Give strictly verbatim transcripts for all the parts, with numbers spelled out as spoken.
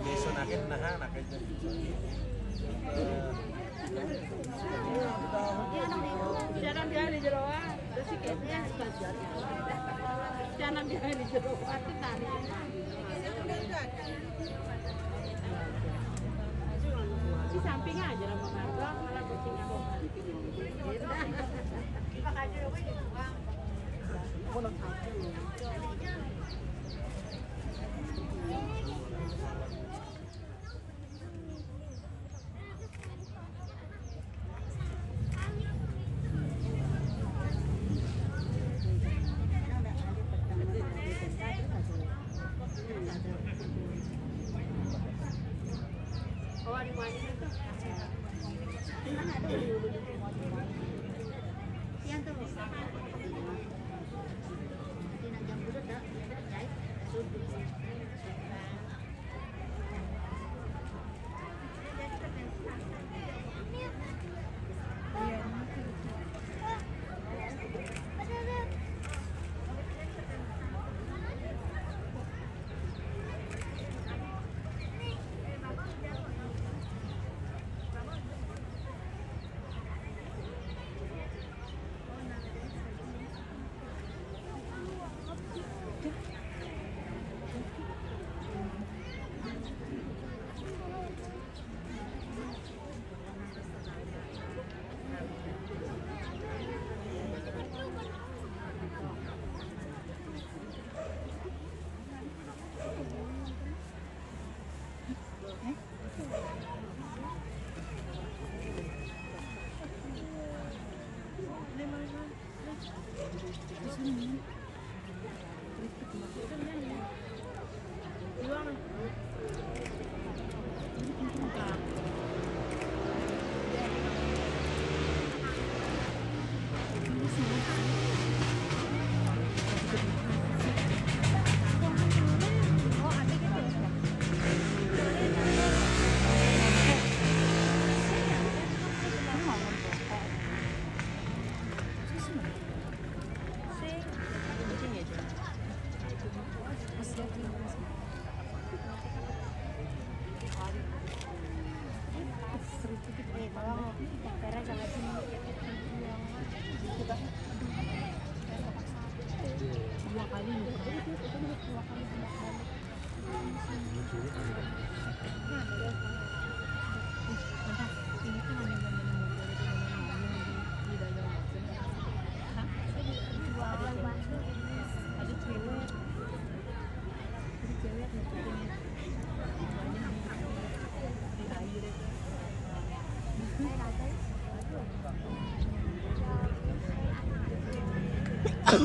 Beso nakin nah, nakin. Jangan dia di jeroan, terus si Kevin. Jangan dia di jeroan, itu tadi. Di samping aja lah, Bang Arto, malah kucingnya kok. Makin,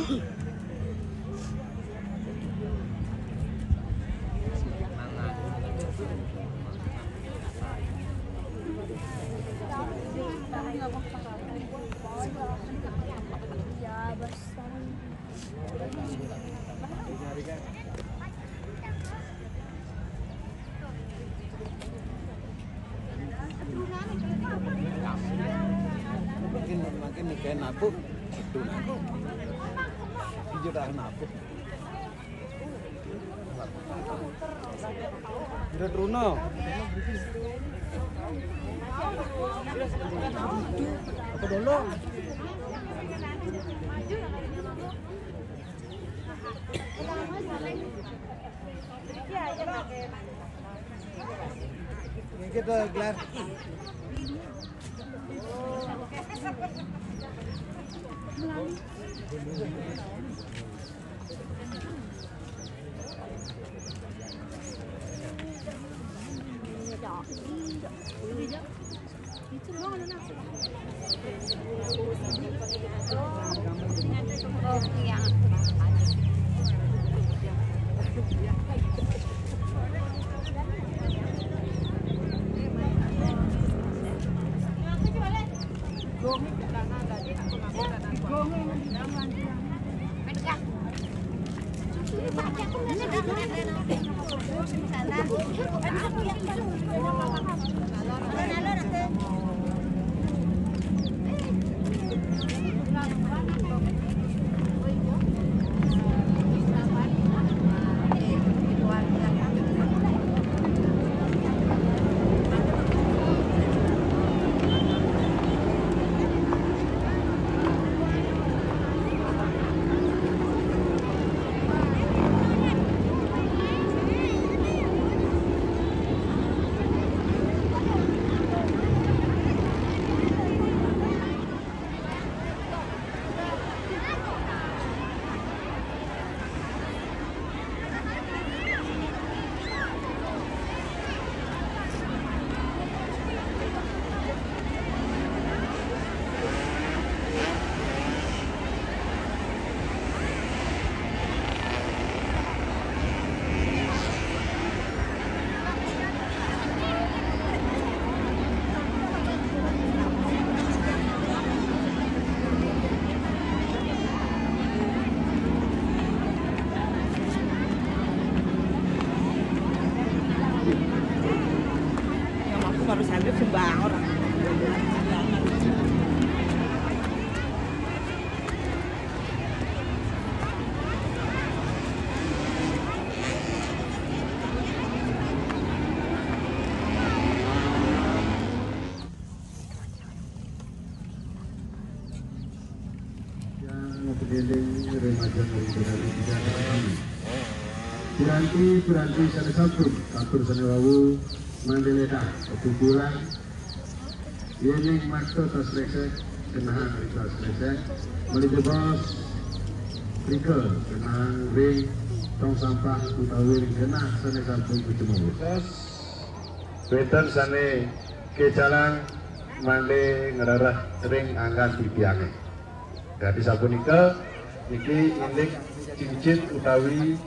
makin nikahin aku, itu nah. Hijau dah aku. Udah Truna. Apa dulu? Kita gelar. Yang aku baru sampai sembang orang. Yang pedendeng remaja dari Piranti, Piranti sané sampun, sampun sané wau mandhélédah ketuturan. Yéning makta tas kresek, genahang ring tas kresek, malih jebos, rika genahang ring tong sampah utawi ring genah sané sampun kacemur. Wénten sané kécalang mangda ngrereh ring anggan titiangé. Dadi sapunika, niki indik cincin utawi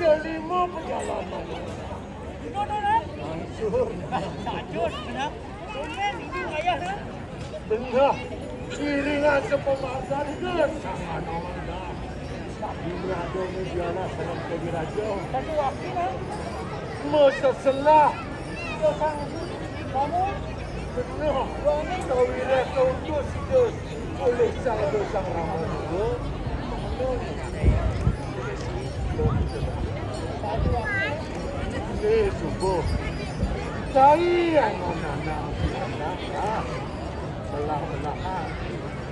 Lima perjalanan. Hancur. Benar. Iringan sepemarsan ke sangan orang dah. Tapi berada ni dialah dalam kegeraja. Satu waktu dah. Masa selah. Sesang kamu. Benar. Kau wirat kau untuk situ. Oleh sang dosang rama juga. Satu waktu. Eh, subuh. Cari yang mana nak. Belah-belahan.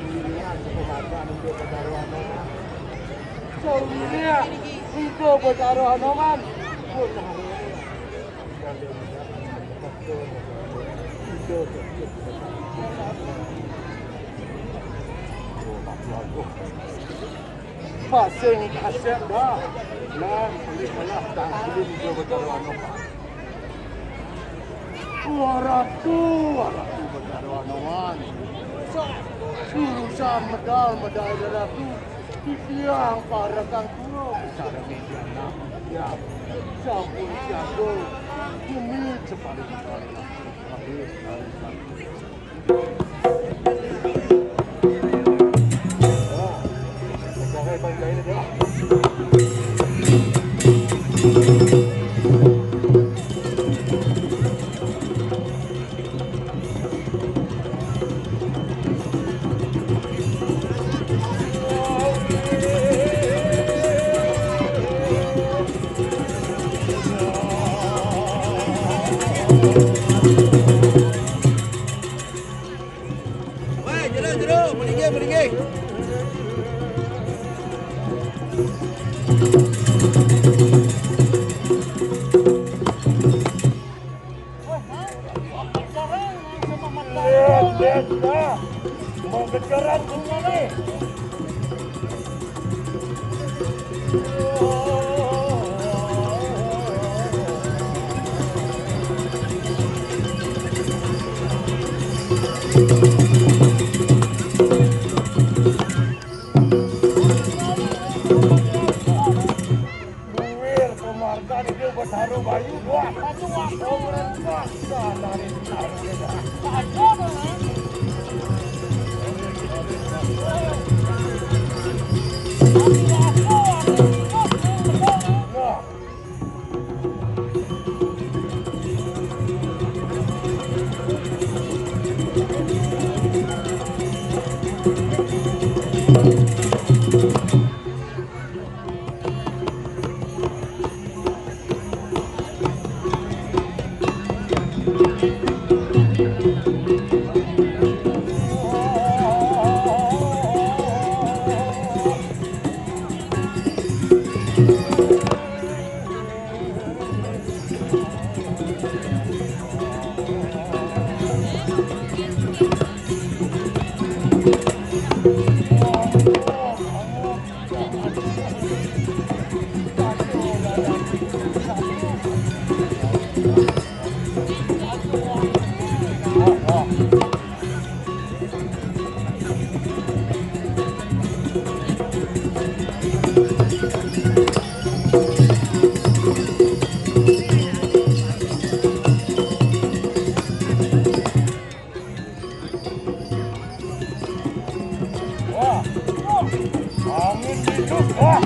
Irian sepemasan untuk bertaruh anoman. Saurian untuk bertaruh anoman. Pun hari ini. Pasing kasih dah. Nah, ini malah tak boleh juga bertaruh anoman. Waratu, waratu bertaruh anoman. Urusan medal, medal daratu. Titiang para kang kula bicara media nak. Ya, sampun siaga. Demi sepaling Weh, jero, jero, melinggih, melinggih. Lihat, lihat, dah. Mau getaran semua ni. Kuil pemarga dia bertaruh bayu buat. Patu aku. Pemerintah dari taruh dia. Nah. Wah, angin tidur, wah.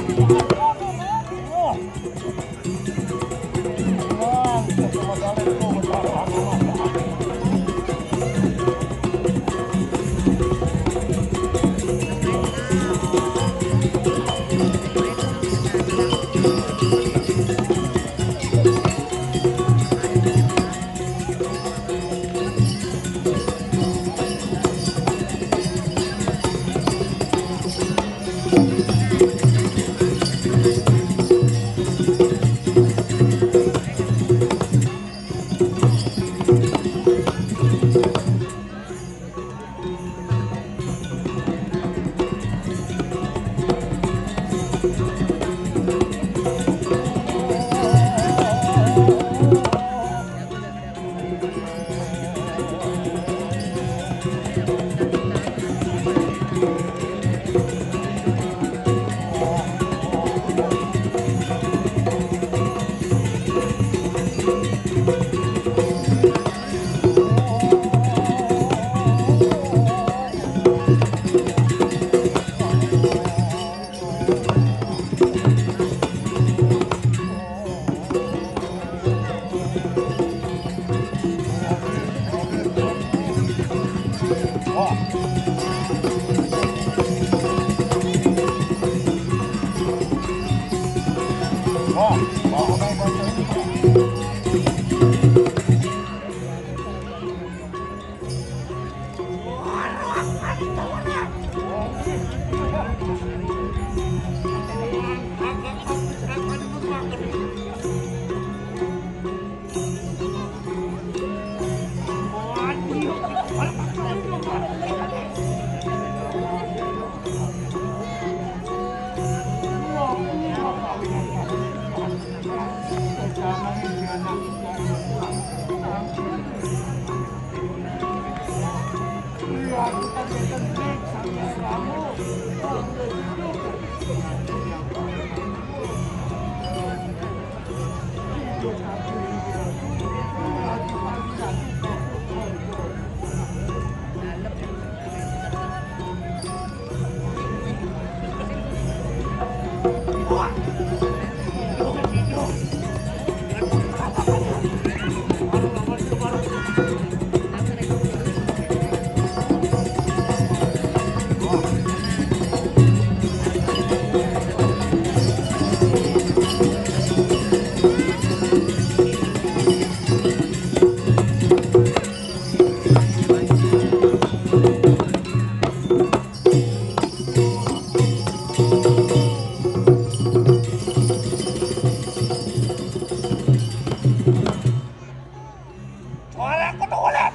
Wala ko to wala.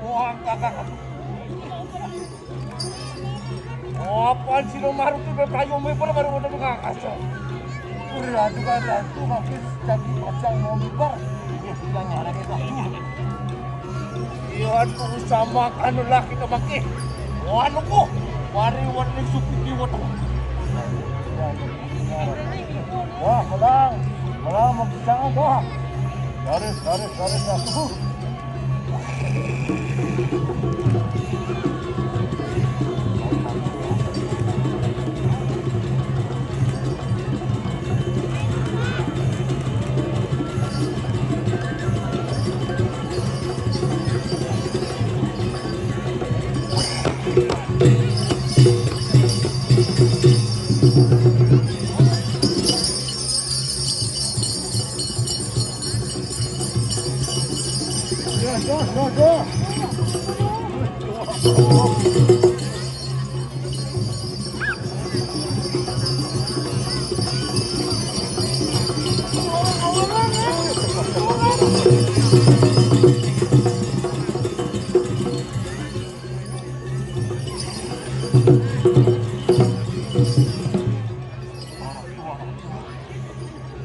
Wah, kakak. Apaan sih lo maru tuh, be payo me pala baru udah mengakas. Udah tuh kan, tuh makin jadi pacang mau mibar. Iya, bilangnya ada kita. Iya tuh sama anu lah kita pakai. Wah, nunggu. Wari wari supi di wotong. Wah, melang. Melang mau pisang, wah. Garis, garis, garis, garis.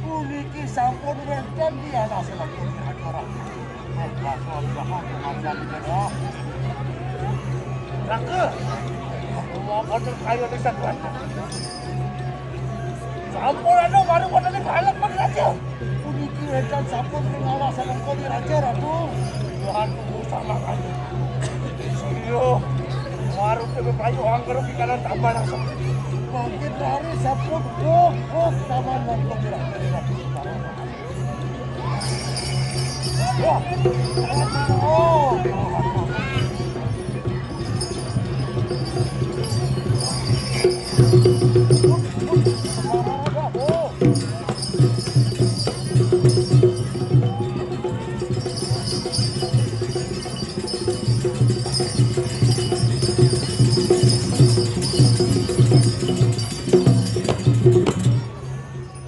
Puniki sampun wénten di alas lepun acara. Raka, mau kotor kayu di satuan. Sampun anu baru kotor di kalak pagi aja. Puniki wénten sampun ring alas lepun di raja, Ratu. Tuhan tunggu sama kayu. Iya. Warung T V Payu angker di kanan tambah langsung. Bangkit lari sampun kok kok taman nonton di raja.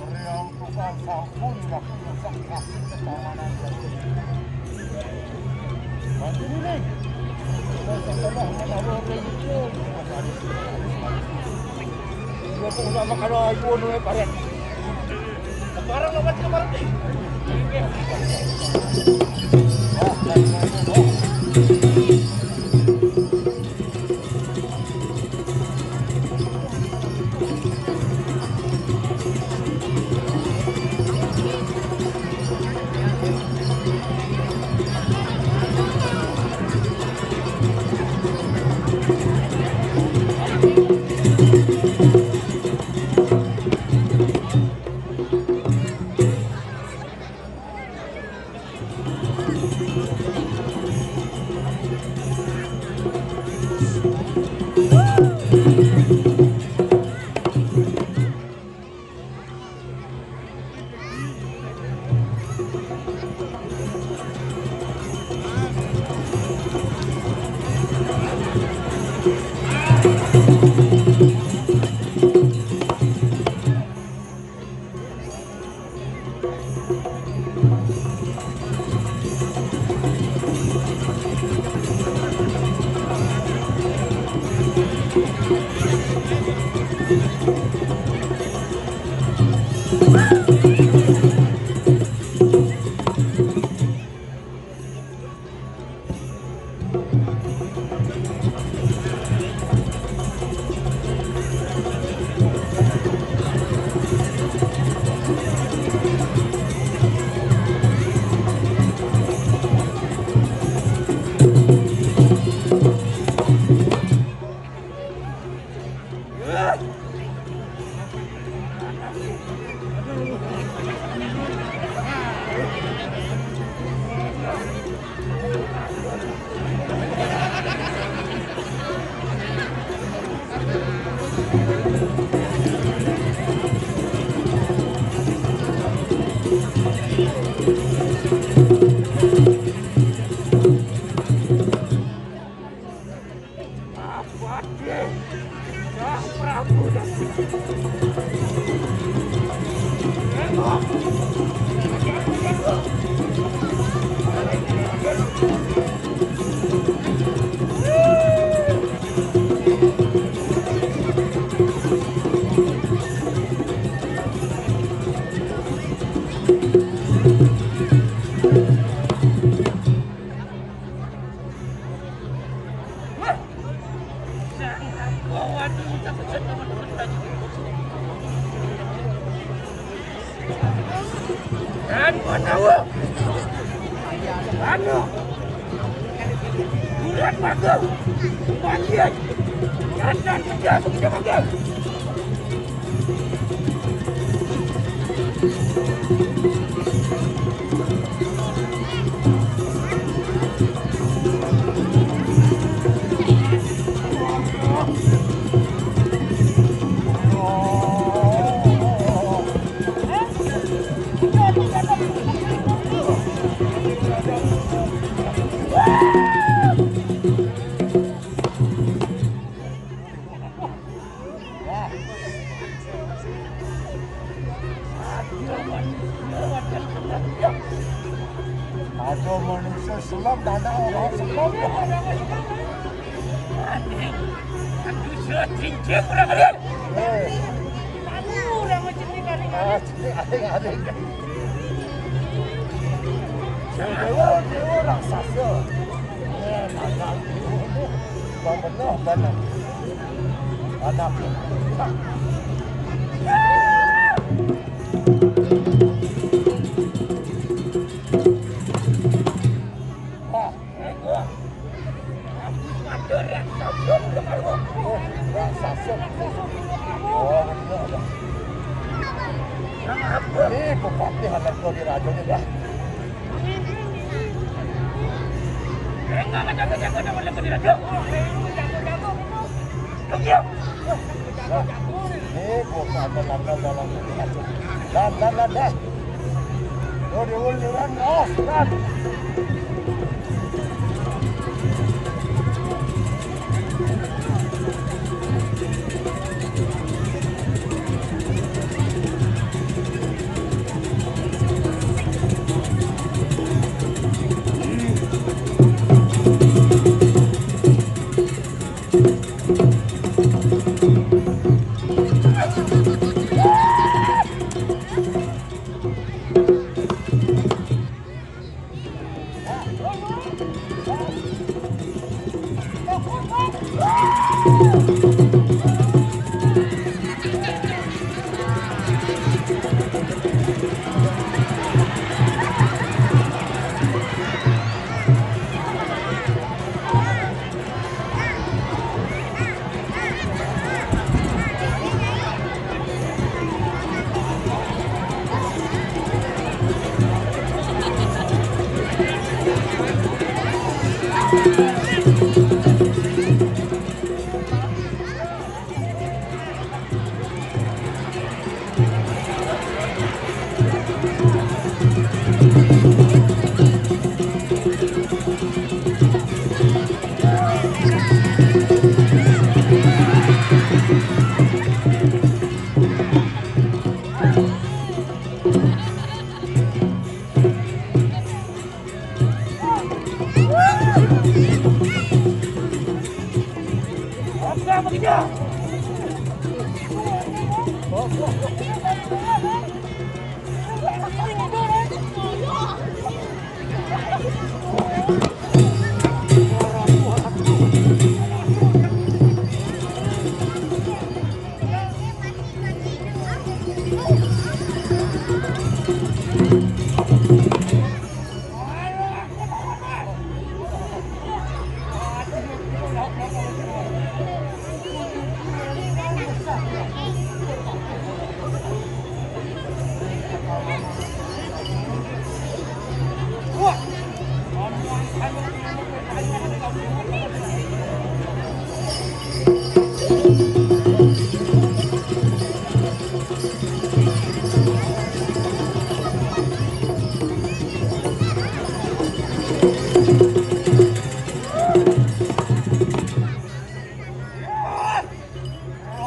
Reang tukang sampun dah punya kasih ketawanan. Bantu diri. Setelah menaruh itu, dia pun udah makan air pun oleh paret. Sekarang lewat ke paret nih. Dan manawa anu bulan magang, panjai dan dan pedas kita magang. Ada manusia selap, ada orang selap. Manusia cincin kurang ajar. Eh. Kamu orang macam ni kali. Ah, cincin aling-aling. Dewa, dewa raksasa. Eh, makan. Bang benar, benar. Anak. Wah, eh, gua. Aku matur yang sombong ke baru. Oh, raksasa. Oh, benar dah. Nama apa? Ni bupati anak kau di raja ni dah. Enggak, enggak jago-jago nama lagi di raja. Tunggu. Nah, ni bukan ada langgar dalam. Dah, dah, dah, dah. Tuh, diul, diul, oh, dah.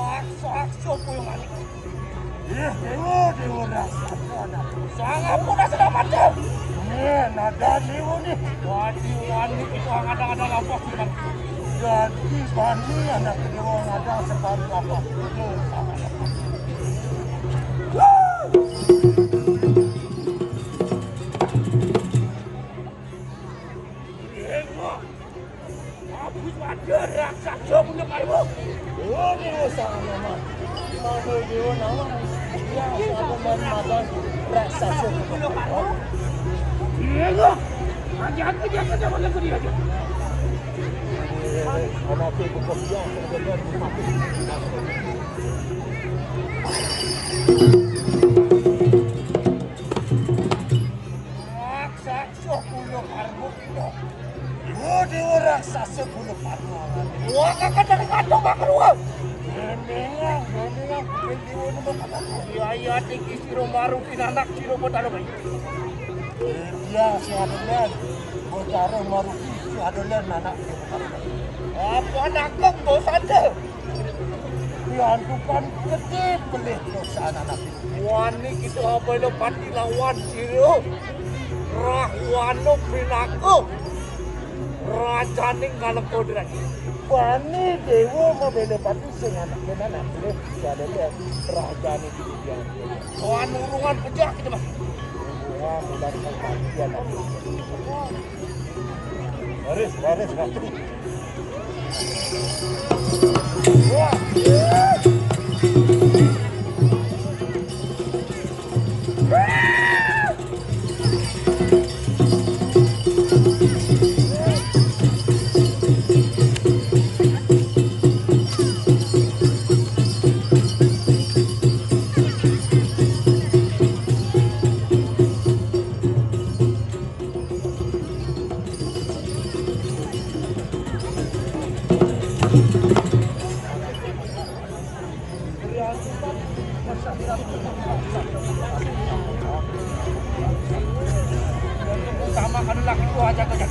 Raksasa puyung alik. Eh, dewa, dewa raksasa. Sangat mudah sudah mati. Eh, nada dewa ni. Wadi wani itu ada-ada lampah cuman. Jadi bani anak dewa ada sebab lampah. Itu sangat. Dewa. Aku pada raksasa punya kayu. Oh, dewa sangat nama. Mana dewa nama? Ya, aku main magang raksasa punya kayu. Iya, enggak. Hati-hati dia aja, mana ke dia aja. Anak aku bukan dia, bukan dia. Raksasa. Sokolo karbo pino. Yo dewa raksasa kulo parno. Wah, kakak dari kantong bakar wah. Gendingan, gendingan, bukan dewa nu bakar. Iya, iya, tinggi siro baru pinanak siro kota lo, Bang. Iya, si adolan. Bocaro maruki si adolan anak. Apa anak kok bos ada? Diantukan gede pelih dosa anak. Wani kita apa lo pati lawan siro. Rahwana pinaka rajaning Ngalengka Dran. Wani dewa mabela pati sing anak ben anak boleh jadi dia rajane di dia. Wani urungan pejak kita mah. Wah, bulan kematian aku. Baris, baris, ratu. Sama anu laki tua aja kerja.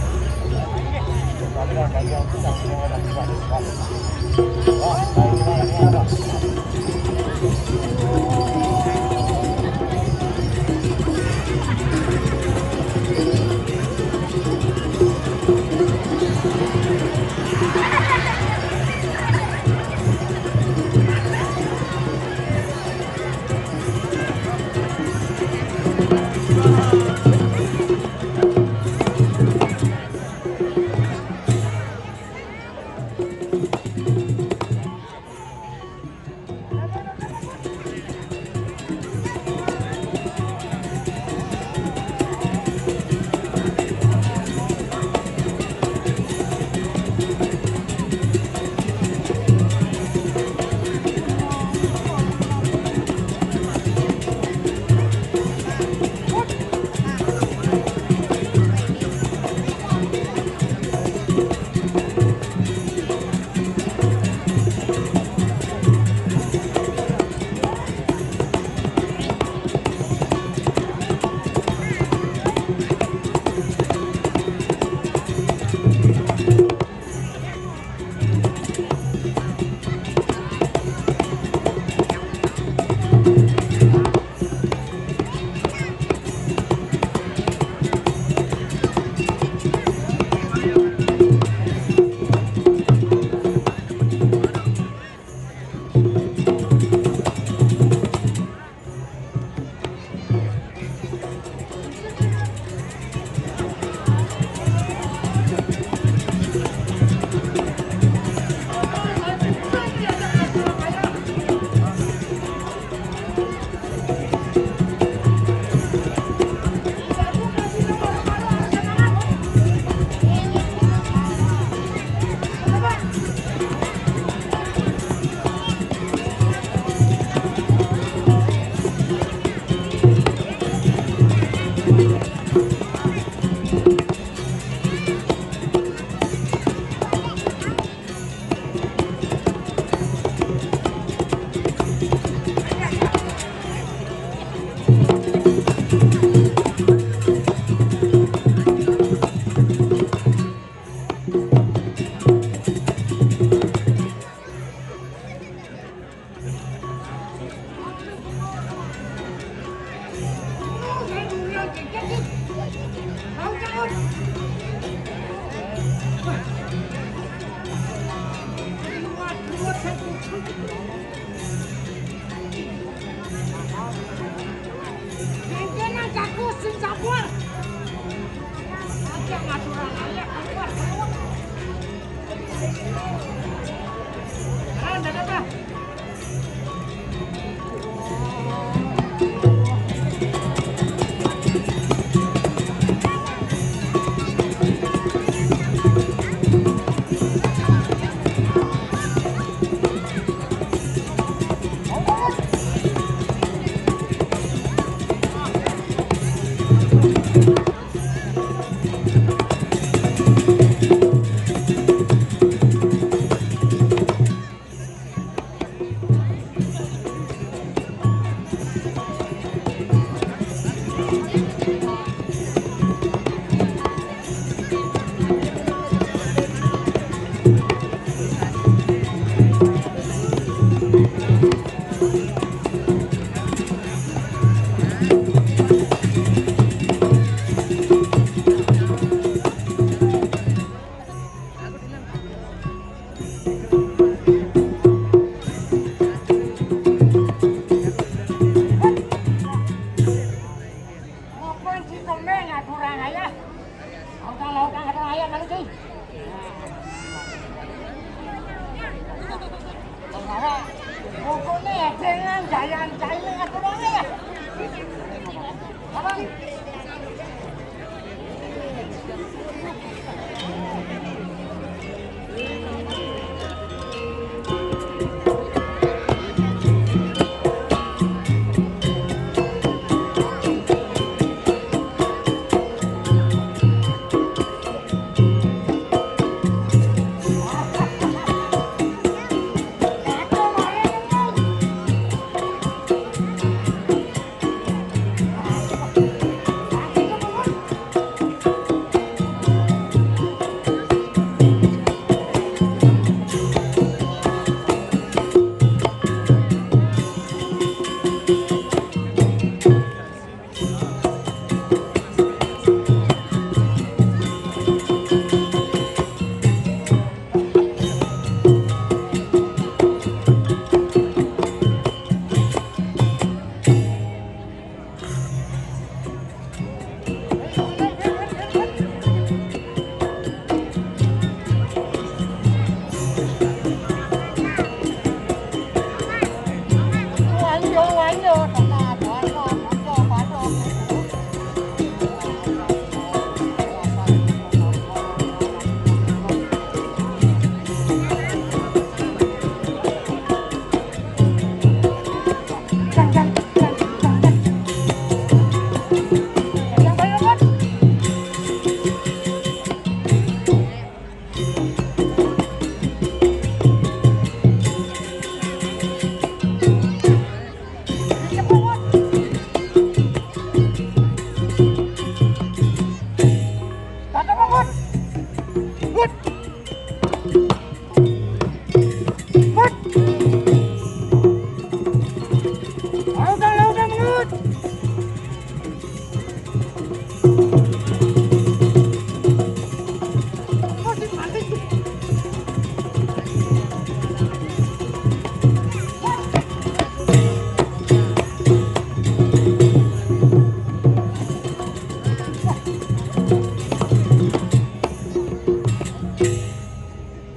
Ngopo si Komeng aturang ayah? Utang lautang aturang ayah kali ki. Pokoknya ya dengan jayan jayan aturang ayah. Abang.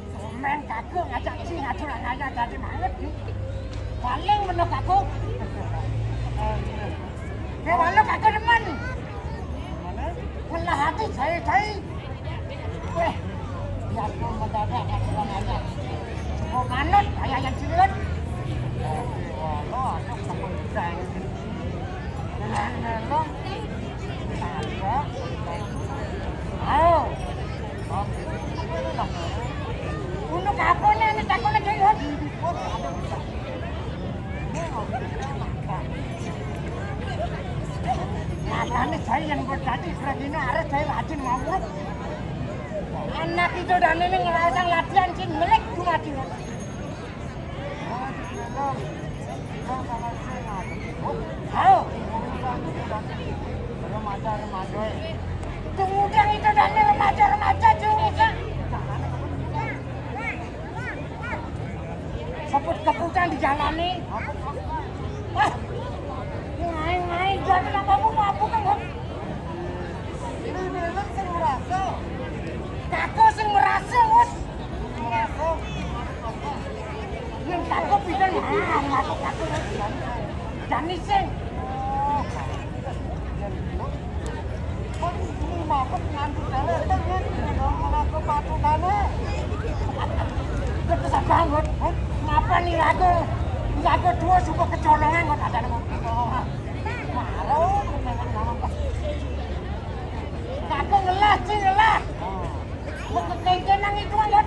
Komen kagok ngajak sing ngatur aja jadi manget. Paling menurut aku. Ya walau kagok demen. Ngelah hati saya-saya. Weh, ya aku mendadak ngatur aja. Mau manut kayak yang cilet. Walau aku sama. Untuk apa nih ini takutnya dia? Makanya saya yang bertadi lagi ini harus saya rajin mamruk. Anak itu dan ini ngerasa latihan sih ngelik cuma dia. Remaja-remaja. Tunggu dang itu dan remaja-remaja juga. Sebut keputusan di jalan nih. Wah, main-main jadi nang mabuk-mabuk kan, Bos? Ini belum sing merasa. Kakak sing merasa, Bos. Merasa. Yang takut pisan, ah, masuk takut. Dan iseng. Kon ini mabuk nganti dewek, kan, Wit? Mengaku patutane. Ketesakan, Wit. Ngapa nih lagu? Lagu dua suka kecolongan, Wit, ada nang. Maro, aku ngelah, Cing, ngelah. Mau kekengkenang itu, Wit.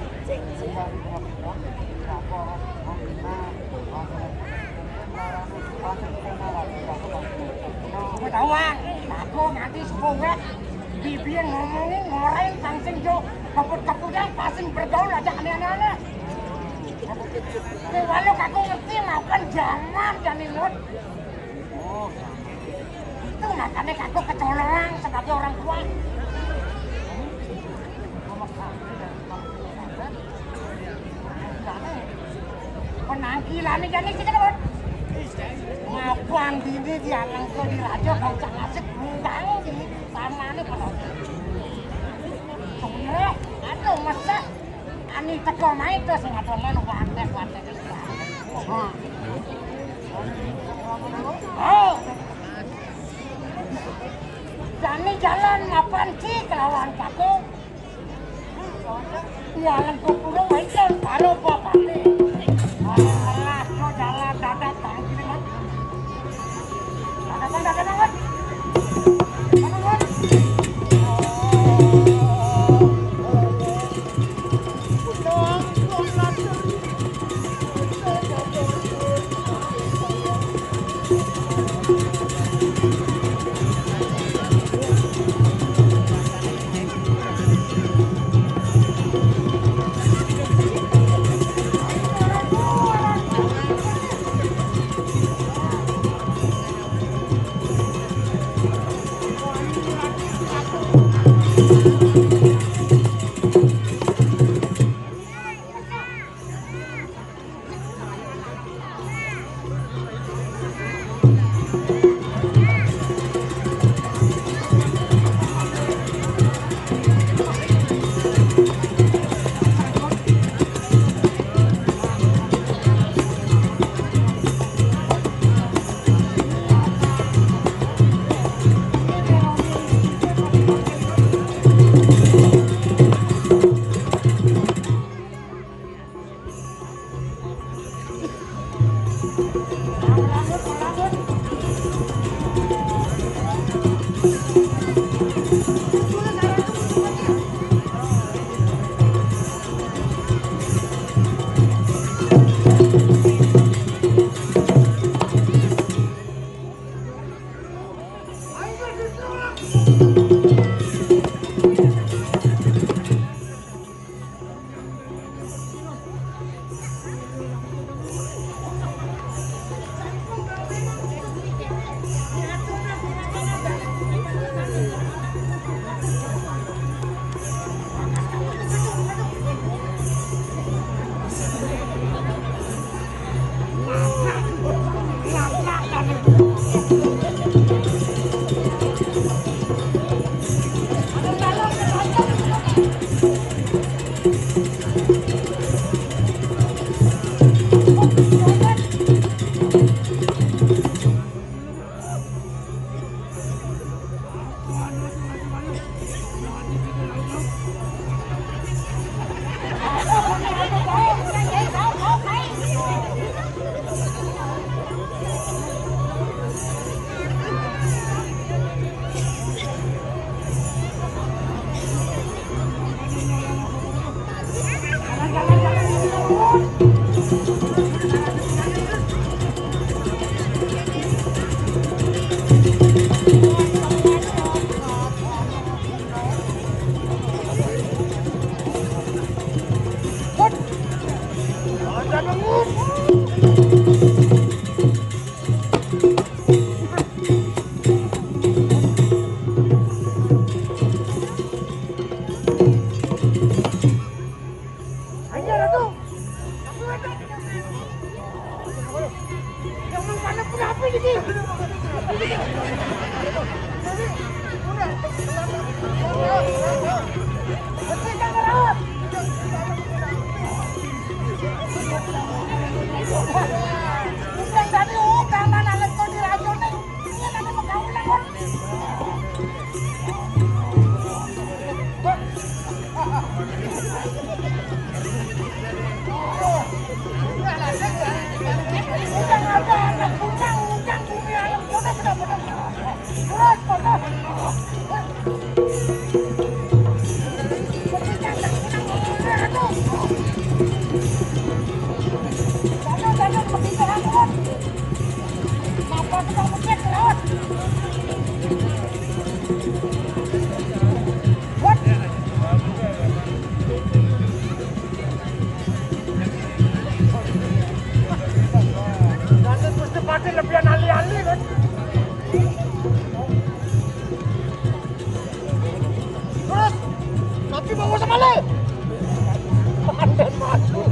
Kowe tau, Wang? Aku nganti sepuluh. Bibi ngomongin ngorain kang sing jo kebut-kebutan, pasing bergaul aja aneh-aneh. Kowe walau aku ngerti makan zaman dan inut. Itu makanya aku kecolongan sebagai orang tua. Penangkilan ini jadi kita, Bos. Mapan dini dia nengko di raja bocah asik bungkang di tanahnya, Bos. Sore, aduh, mesah. Ani teko main tuh sing ada men watek-watek. Nah. Oh. Jani jalan mapan sih kelawan kakung. Iya, lengkung burung wae karo bapakne. Alah, yo jalan dadak tangkil, Mas. Dadak, dadak, dadak, Mas. Dadak, Mas. Dadi Gusti Patih lebihan ahli-ahli, kan? Terus, tapi bawa sama le. Pandan madu.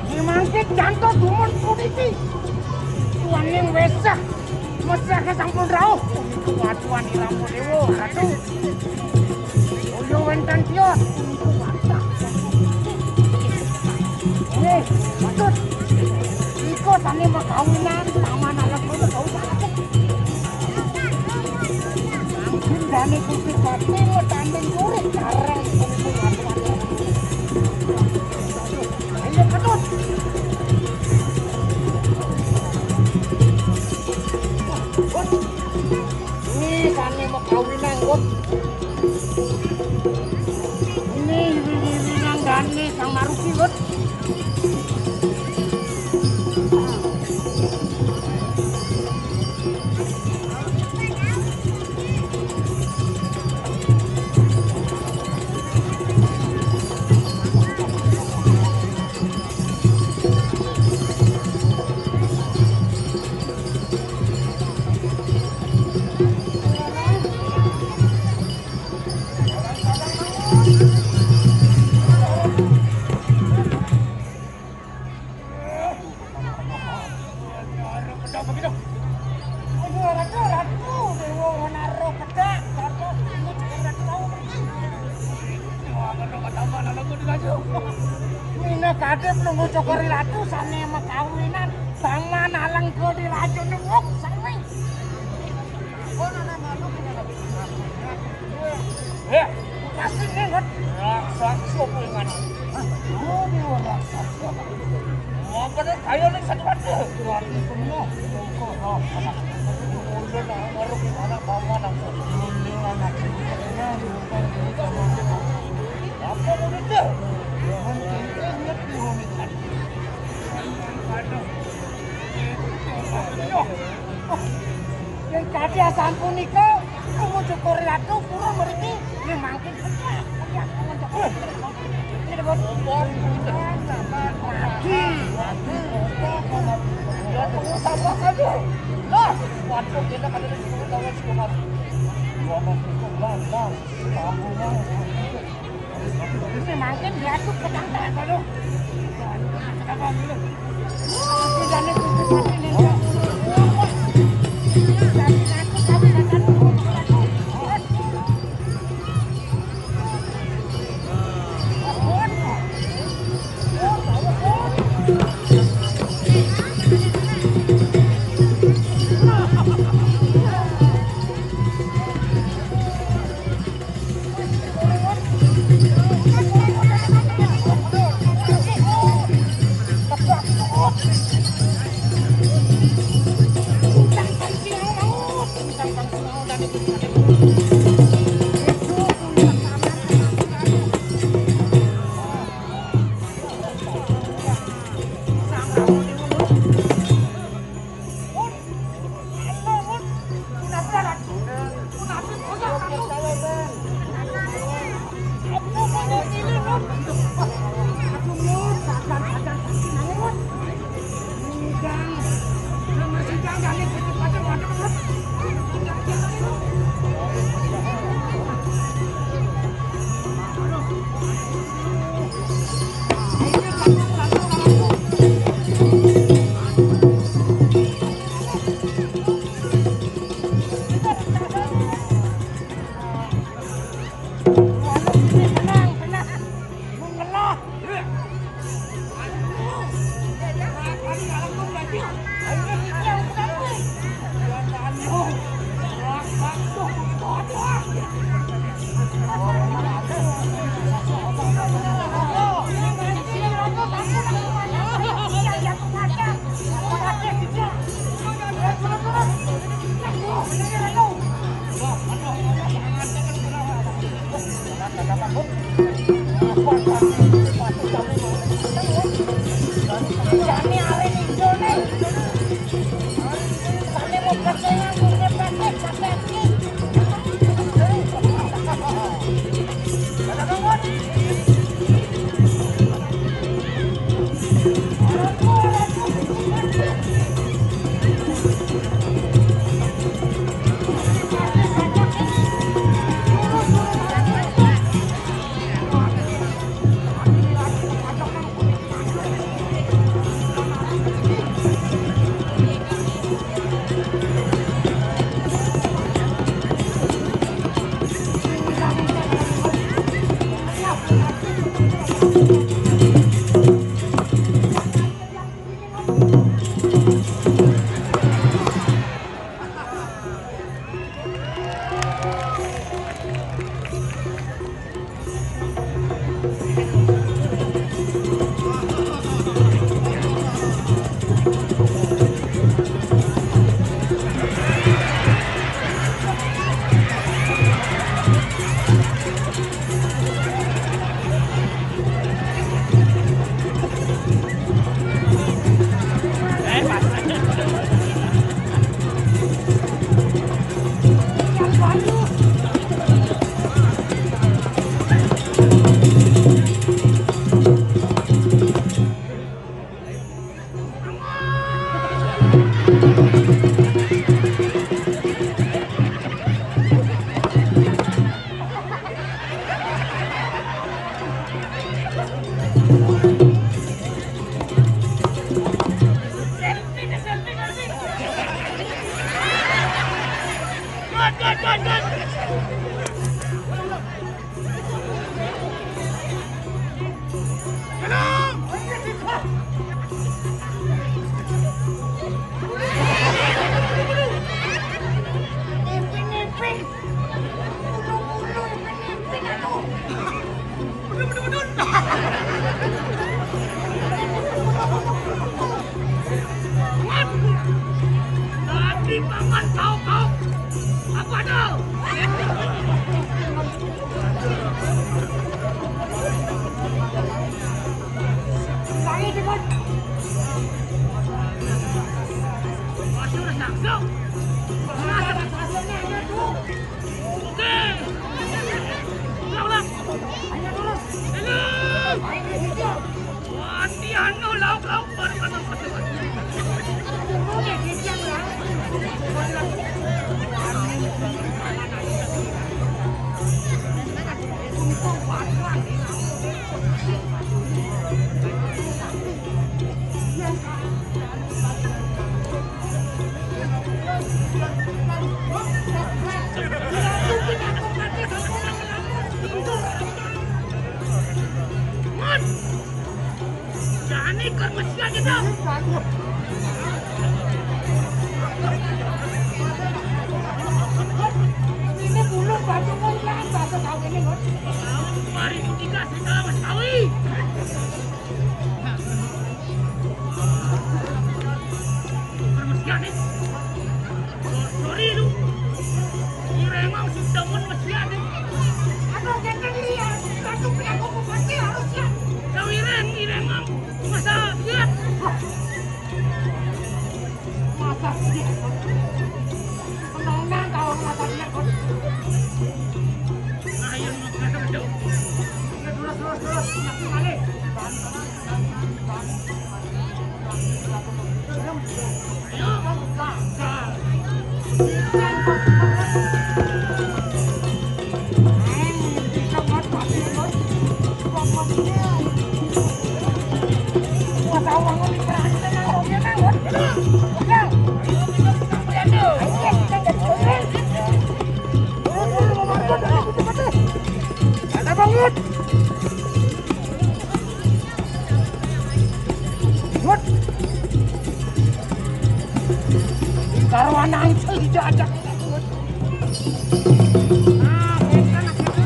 Di mangkit janto dumun puniki. Tuan ning wesah. Mesake sampun rauh. Waduhan Irama Dewa, Ratu. Uya wenten tios. Nggih, patut. Iko sane makawinan, taman alam kono tau banget. Langsung dane kusik batin, tanding jurik, karang kumpul waduhan. Ayo, patut. Ini sane makawinan, Ngut. Ini iwin-iwinan dane Sang Maruti, Ngut. Mina kadep nunggu cokori ratu sane makawinan. Taman aleng kodi raja nunggu sami. Eh, pasti nih, Ngut. Raksasa apa yang ada? Hah? Oh, dewa raksasa. Apa nih? Ayo nih, satu-satu. Berarti penuh. Udah, nah, baru gimana, paman, aku. Apa mulutnya? Jangan kita lihat di rumit. Aduh. Yen kadhi asampun nika, krungu cukur ratu purun mriki, yen mangkin pecah, pecah, pecah. Ini dapat. Mati. Ya, tunggu sabar saja. Lah, waduh, kita kada ada cukur, tahu cukur mati. Dua belas cukur, lah, lah. Ini mangkin diaduk ke tangkal, aduh. Timbangan kau, kau. Apa ada? Lagi, Dimon. Masih udah saksuk. Mana ada saksuknya, ada tuh. Oke. Ulang, ulang. Ayo, terus. Terus. Ayo, terus. Wah, si anu, lauk, lauk, baru kan. Jani keur mesian itu. Ini bulu batu pun lah, batu kau ini, Ngut. Mari kita segala Betawi. Keur mesian itu. Sorry lu. Ireng mah sudah mun mesian itu. Aduh, jangan lihat. Satu pihak aku pasti harus siap. Kau ireng, ireng mah masa lihat. Masa sih? Menonang kalau masa sih, Bos. Ayo, terus, terus, terus. Nanti balik. Ayo. Ada banget. Wut. Karuan angsel dijajak. Nah, setan akhirnya.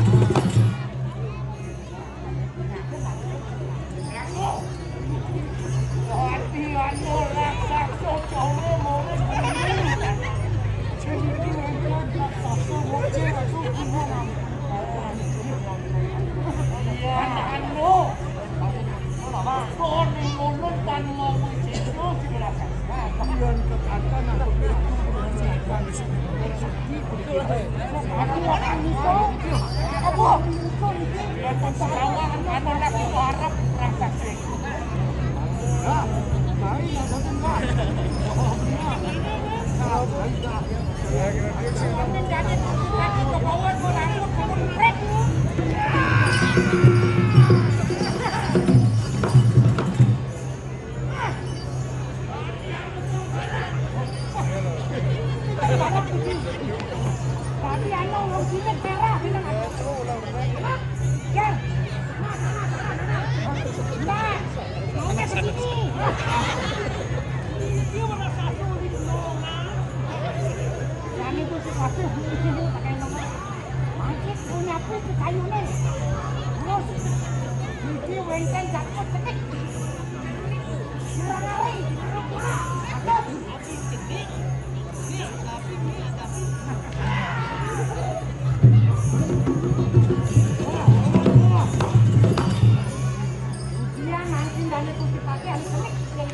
Kami tuh si Fatih, ini sih, pakai nomor. Mangkit punya pit di kayu nih. Terus, ini wengkang jatuh cetek. Kurang lari, kurang kurang. Aduh. Ujian nanti dari putih pakai harus cetek.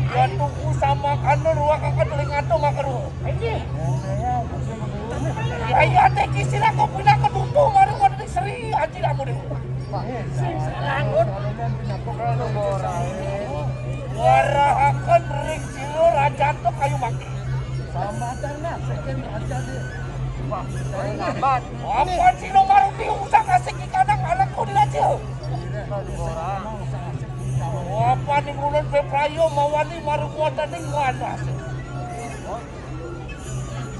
Ya tunggu sama kanun ruang kakak telinga tuh mah keruh. Ya iya teh kisila kopi nak ketutup baru mau detik seri aja kamu deh. Sing salangut. Warahakan ring silu raja tuh kayu maki. Sambatan nah, sekian aja deh. Apa sih lo maru diusah kasih ke kandang anak kau dilaja? Apa nih ulun beprayo mawani maru kuatan ning wanas.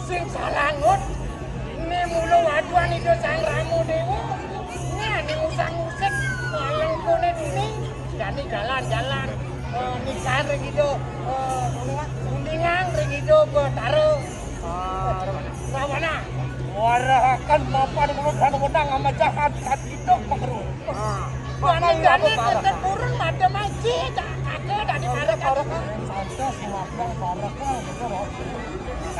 Sing salangut, ini mula waduan Ida Sang Rama Dewa. Nah, ini ngusang-ngusik, mayang kone dini. Jadi jalan-jalan, eh, nikah ring Ida, eh, undingan ring Ida Betara. Ah, Rawana. Warahakan mapan ulun dan wenang ama jahat kat Ida Pangeru. Ah, mana jani keten burung mata maji, tak kake tak dibarekan.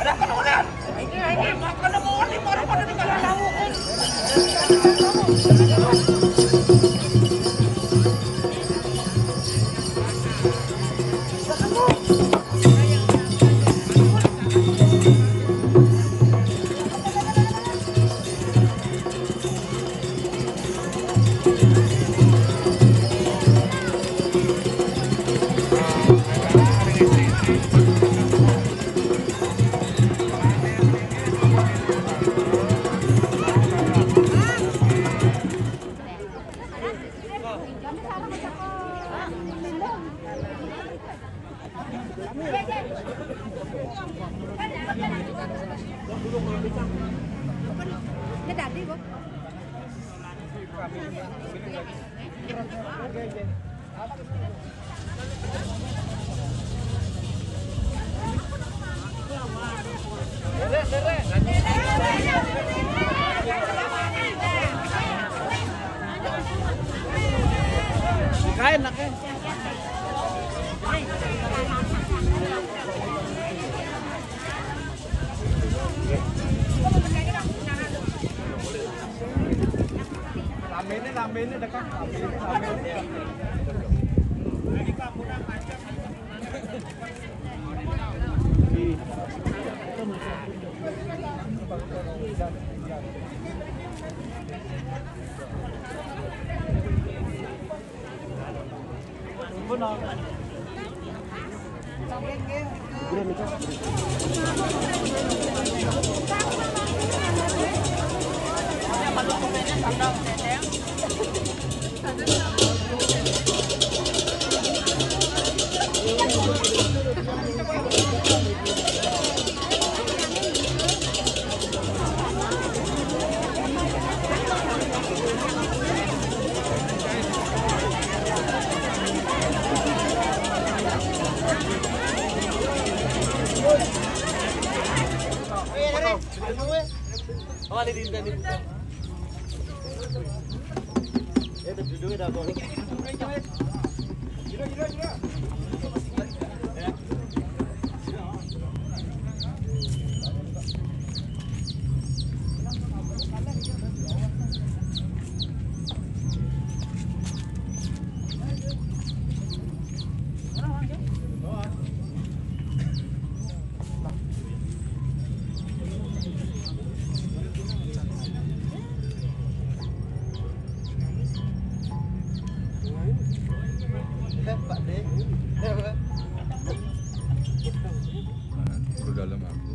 Ada kan orang? Ini, ini, makan mau di mana pada di mana? Kain nak, eh. Lamene, lamene, dekat. Lamene, lamene. Nah, itu dalam aku.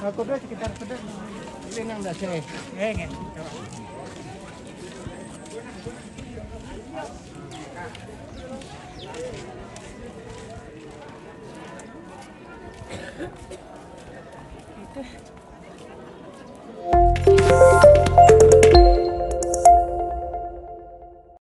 Aku dulu sekitar pedang. Ini nang dah sini. Eh, ngen. Itu.